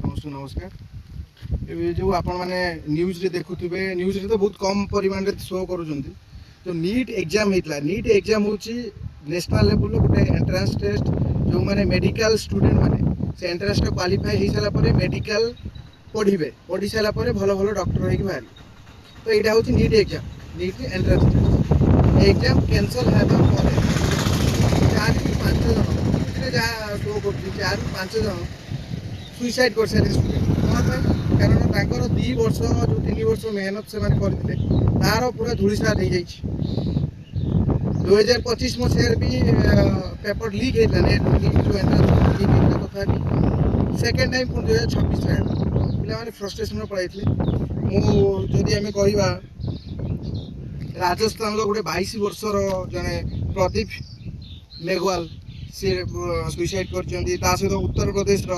ସମସ୍ତଙ୍କୁ ନମସ୍କାର। ଏବେ ଯେଉଁ ଆପଣମାନେ ନ୍ୟୁଜ୍ରେ ଦେଖୁଥିବେ, ନ୍ୟୁଜ୍ରେ ତ ବହୁତ କମ୍ ପରିମାଣରେ ଶୋ କରୁଛନ୍ତି। ତ ନିଟ୍ ଏକ୍ଜାମ୍ ହେଇଥିଲା। ନିଟ୍ ଏକ୍ଜାମ୍ ହେଉଛି ନ୍ୟାସନାଲ୍ ଲେଭେଲର ଗୋଟେ ଏଣ୍ଟ୍ରାନ୍ସ ଟେଷ୍ଟ। ଯେଉଁମାନେ ମେଡ଼ିକାଲ ଷ୍ଟୁଡେଣ୍ଟ ମାନେ ସେ ଏଣ୍ଟ୍ରାନ୍ସଟା କ୍ୱାଲିଫାଏ ହେଇସାରିଲା ପରେ ମେଡ଼ିକାଲ ପଢ଼ିବେ, ପଢ଼ି ସାରିଲା ପରେ ଭଲ ଭଲ ଡକ୍ଟର ହେଇକି ବାହାରିବେ। ତ ଏଇଟା ହେଉଛି NEET exam, NEET entrance test. Exam cancel ହେବା ପରେ 4ରୁ 5 ଜଣ, ନ୍ୟୁଜ୍ରେ ଯାହା ଶୋ କରୁଛି, 4ରୁ 5 ଜଣ ସୁଇସାଇଡ୍ କରିସାରିଲେ ଷ୍ଟୁଡେଣ୍ଟ। କ'ଣ ପାଇଁ? କାରଣ ତାଙ୍କର 2 ବର୍ଷ, ଯେଉଁ 3 ବର୍ଷ ମେହନତ ସେମାନେ କରିଥିଲେ, ତାର ପୁରା ଧୂଳିସାତ ହେଇଯାଇଛି। 2025 ମସିହାରେ ବି ପେପର ଲିକ୍ ହେଇଥିଲା, ନେଟ୍ ଲିକ୍, ଯେଉଁ ଏଣ୍ଟ୍ରାନ୍ସ ଲିକ୍ ହେଇଥିଲା। ତଥାପି ସେକେଣ୍ଡ ଟାଇମ୍ ପୁଣି 2026ରେ ହେଲା। ପିଲାମାନେ ଫ୍ରଷ୍ଟ୍ରେସନରେ ପଳାଇଥିଲେ। ମୁଁ ଯଦି ଆମେ କହିବା, ରାଜସ୍ଥାନର ଗୋଟେ 22 ବର୍ଷର ଜଣେ ପ୍ରଦୀପ ମେଘୱାଲ, ସିଏ ସୁଇସାଇଡ୍ କରିଛନ୍ତି। ତା ସହିତ ଉତ୍ତରପ୍ରଦେଶର,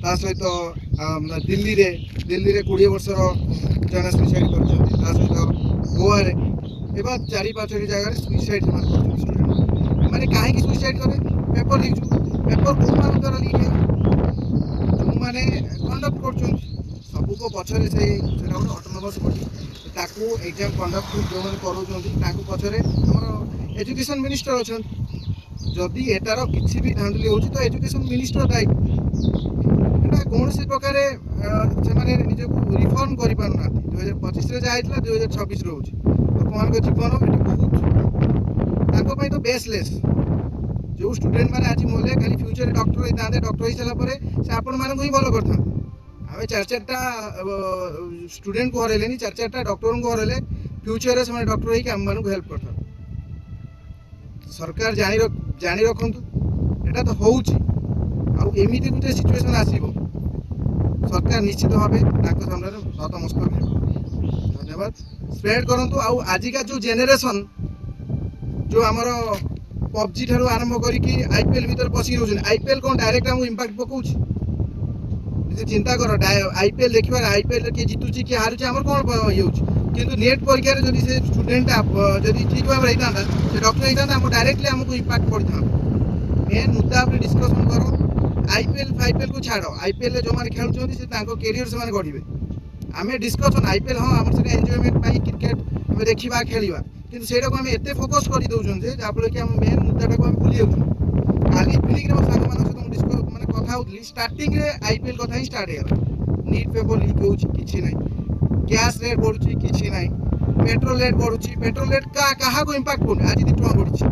ତା ସହିତ ଦିଲ୍ଲୀରେ 20 ବର୍ଷର ଜଣେ ସୁଇସାଇଡ୍ କରିଛନ୍ତି। ତା ସହିତ ଗୋଆରେ ଏବା 4-5ଟି ଜାଗାରେ ସୁଇସାଇଡ୍ ସେମାନେ କରିଛନ୍ତି ଷ୍ଟୁଡେଣ୍ଟ ମାନେ। କାହିଁକି ସୁଇସାଇଡ୍ କଲେ? Paper leak. ପେପର କେଉଁମାନଙ୍କ ଦ୍ୱାରା ଲିକ୍ ହେଲା? ଯେଉଁମାନେ କଣ୍ଡକ୍ଟ କରୁଛନ୍ତି ସବୁଙ୍କ ପଛରେ ସେଇଟା ଗୋଟେ ଅଟୋନମସ୍ ବଡି। ତାକୁ ଏକ୍ଜାମ୍ କଣ୍ଡକ୍ଟ ଯେଉଁମାନେ କରାଉଛନ୍ତି, ତାଙ୍କ ପଛରେ ଆମର ଏଜୁକେସନ୍ ମିନିଷ୍ଟର ଅଛନ୍ତି। ଯଦି ଏଟାର କିଛି ବି ଧାନ୍ଦଲି ହେଉଛି, ତ ଏଜୁକେସନ୍ ମିନିଷ୍ଟର ଦାୟୀ। ଏଟା କୌଣସି ପ୍ରକାରେ ସେମାନେ ନିଜକୁ ରିଫର୍ମ କରିପାରୁନାହାନ୍ତି। 2025ରେ ଯାହା ହେଇଥିଲା, 2026ରେ ହେଉଛି। ଲୋକମାନଙ୍କ ଜୀବନ ଏଠି ବହୁତ ତାଙ୍କ ପାଇଁ ତ ବେସଲେସ୍। ଯେଉଁ ଷ୍ଟୁଡେଣ୍ଟ ମାନେ ଆଜି ମଲେ, କାଲି ଫ୍ୟୁଚରରେ ଡକ୍ଟର ହେଇଥାନ୍ତେ। ଡକ୍ଟର ହେଇସାରିଲା ପରେ ସେ ଆପଣମାନଙ୍କୁ ହିଁ ଭଲ କରିଥାନ୍ତେ। ଆମେ ଚାରି ଚାରିଟା ଷ୍ଟୁଡେଣ୍ଟକୁ ହରାଇଲେନି, ଚାରି ଚାରିଟା ଡକ୍ଟରଙ୍କୁ ହରାଇଲେ। ଫ୍ୟୁଚରରେ ସେମାନେ ଡକ୍ଟର ହେଇକି ଆମମାନଙ୍କୁ ହେଲ୍ପ କରିଥାନ୍ତେ। ସରକାର ଜାଣି ରଖନ୍ତୁ, ଏଟା ତ ହେଉଛି। ଆଉ ଏମିତି ଗୋଟେ ସିଚୁଏସନ୍ ଆସିବ, ସରକାର ନିଶ୍ଚିତ ଭାବେ ତାଙ୍କ ସାମ୍ନାରେ ନତମସ୍ତକ ହେବ। ଧନ୍ୟବାଦ। ସ୍ପ୍ରେଡ୍ କରନ୍ତୁ। ଆଉ ଆଜିକା ଯେଉଁ ଜେନେରେସନ୍, ଯେଉଁ ଆମର ପବଜି ଠାରୁ ଆରମ୍ଭ କରିକି ଆଇପିଏଲ୍ ଭିତରେ ପଶିକି ରହୁଛନ୍ତି, ଆଇପିଏଲ୍ କ'ଣ ଡାଇରେକ୍ଟ ଆମକୁ ଇମ୍ପାକ୍ଟ ପକାଉଛି? ନିଜେ ଚିନ୍ତା କର। ଆଇପିଏଲ୍ ଦେଖିବାରେ ଆଇପିଏଲ୍ କିଏ ଜିତୁଛି, କିଏ ହାରୁଛି, ଆମର କ'ଣ ଇଏ ହେଉଛି? କିନ୍ତୁ ନେଟ୍ ପରୀକ୍ଷାରେ ଯଦି ସେ ଷ୍ଟୁଡେଣ୍ଟଟା ଯଦି ଠିକ୍ ଭାବରେ ହେଇଥାନ୍ତା, ସେ ଡକ୍ଟର ହେଇଥାନ୍ତା, ଆମକୁ ଡାଇରେକ୍ଟଲି ଆମକୁ ଇମ୍ପାକ୍ଟ ପଡ଼ିଥାନ୍ତା। ମେନ୍ ମୁଦ୍ଦା ଉପରେ ଡିସ୍କସନ୍ କର। ଆଇପିଏଲ୍ ଫାଇପିଏଲ୍କୁ ଛାଡ଼। ଆଇପିଏଲ୍ରେ ଯେଉଁମାନେ ଖେଳୁଛନ୍ତି, ସେ ତାଙ୍କ କ୍ୟାରିୟର ସେମାନେ ଗଢ଼ିବେ। ଆମେ ଡିସ୍କସନ୍ ଆଇପିଏଲ୍, ହଁ, ଆମର ସେଟା ଏନ୍ଜୟମେଣ୍ଟ ପାଇଁ କ୍ରିକେଟ ଆମେ ଦେଖିବା, ଖେଳିବା। କିନ୍ତୁ ସେଇଟାକୁ ଆମେ ଏତେ ଫୋକସ୍ କରିଦେଉଛନ୍ତି ଯେ ଯାହାଫଳରେ କି ଆମ ମେନ୍ ମୁଦ୍ଦାଟାକୁ ଆମେ ଭୁଲି ଯାଉଛୁ। କାଲି ଇଭିନିଂରେ ମୋ ସାଙ୍ଗମାନଙ୍କ ସହିତ ମୁଁ ମାନେ କଥା ହେଉଥିଲି, ଷ୍ଟାର୍ଟିଂରେ ଆଇପିଏଲ୍ କଥା ହିଁ ଷ୍ଟାର୍ଟ ହେଇଗଲା। ନିଟ୍ ପେପର ଲିକ୍ ହେଉଛି, କିଛି ନାହିଁ। ଗ୍ୟାସ୍ ରେଟ୍ ବଢ଼ୁଛି, କିଛି ନାହିଁ। ପେଟ୍ରୋଲ ରେଟ୍ ବଢ଼ୁଛି। ପେଟ୍ରୋଲ ରେଟ୍ କାହାକୁ ଇମ୍ପାକ୍ଟ କରୁନି। ଆଜି 2 ଟଙ୍କା ବଢ଼ିଛି।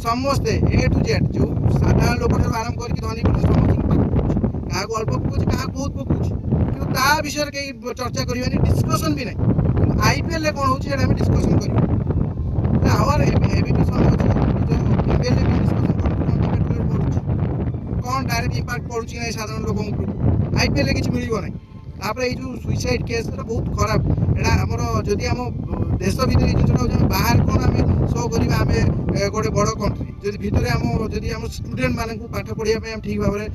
ସମସ୍ତେ ଏ ଟୁ ଜେଡ୍, ଯେଉଁ ସାଧାରଣ ଲୋକଠାରୁ ଆରମ୍ଭ କରିକି ଧନୀ ପର୍ଯ୍ୟନ୍ତ ସମସ୍ତଙ୍କୁ ଇମ୍ପାକ୍ଟ କରୁଛି। କାହାକୁ ଅଳ୍ପ ପକାଉଛି, କାହାକୁ ବହୁତ ପକାଉଛି। କିନ୍ତୁ ତା ବିଷୟରେ କେହି ଚର୍ଚ୍ଚା କରିବାନି, ଡିସ୍କସନ୍ ବି ନାହିଁ। କିନ୍ତୁ ଆଇପିଏଲ୍ରେ କ'ଣ ହେଉଛି, ସେଇଟା ଆମେ ଡିସ୍କସନ୍ କରିବା। ଆୱାର ଏବେ ବି ସମୟ ଅଛି, ନିଜ ଏମ୍ଏଲ୍ଏ ବି ଡିସ୍କସନ୍ କରନ୍ତୁ, କ'ଣ ପେଟ୍ରୋଲ ରେଟ୍ ବଢ଼ୁଛି, କ'ଣ ଡାଇରେକ୍ଟ ଇମ୍ପାକ୍ଟ ପଡ଼ୁଛି ନାହିଁ ସାଧାରଣ ଲୋକଙ୍କ ଉପରକୁ। ଆଇପିଏଲ୍ରେ କିଛି ମିଳିବ ନାହିଁ। ତାପରେ ଏଇ ଯେଉଁ ସୁଇସାଇଡ୍ କେସ୍, ଏଟା ବହୁତ ଖରାପ। ଏଇଟା ଆମର ଯଦି ଆମ ଦେଶ ଭିତରେ ଏଇ ଜିନିଷଟା ହେଉଛି, ଆମେ ବାହାରେ କ'ଣ ଆମେ ଶୋ କରିବା? ଆମେ ଗୋଟେ ବଡ଼ କଣ୍ଟ୍ରି। ଯଦି ଭିତରେ ଆମ ଯଦି ଆମ ଷ୍ଟୁଡେଣ୍ଟ ମାନଙ୍କୁ ପାଠ ପଢ଼ିବା ପାଇଁ ଆମେ ଠିକ୍ ଭାବରେ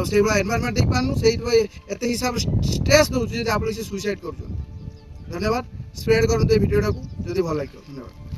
ସେଇଭଳିଆ ଏନଭାରମେଣ୍ଟ ଦେଇପାରୁନୁ, ସେଇଥିପାଇଁ ଏତେ ହିସାବରେ ଷ୍ଟ୍ରେସ୍ ଦେଉଛୁ ଯେ ଯାହାଫଳରେ ସେ ସୁଇସାଇଡ୍ କରୁଛନ୍ତି। ଧନ୍ୟବାଦ। ସ୍ପ୍ରେଡ୍ କରନ୍ତୁ ଏ ଭିଡ଼ିଓଟାକୁ ଯଦି ଭଲ ଲାଗିବ। ଧନ୍ୟବାଦ।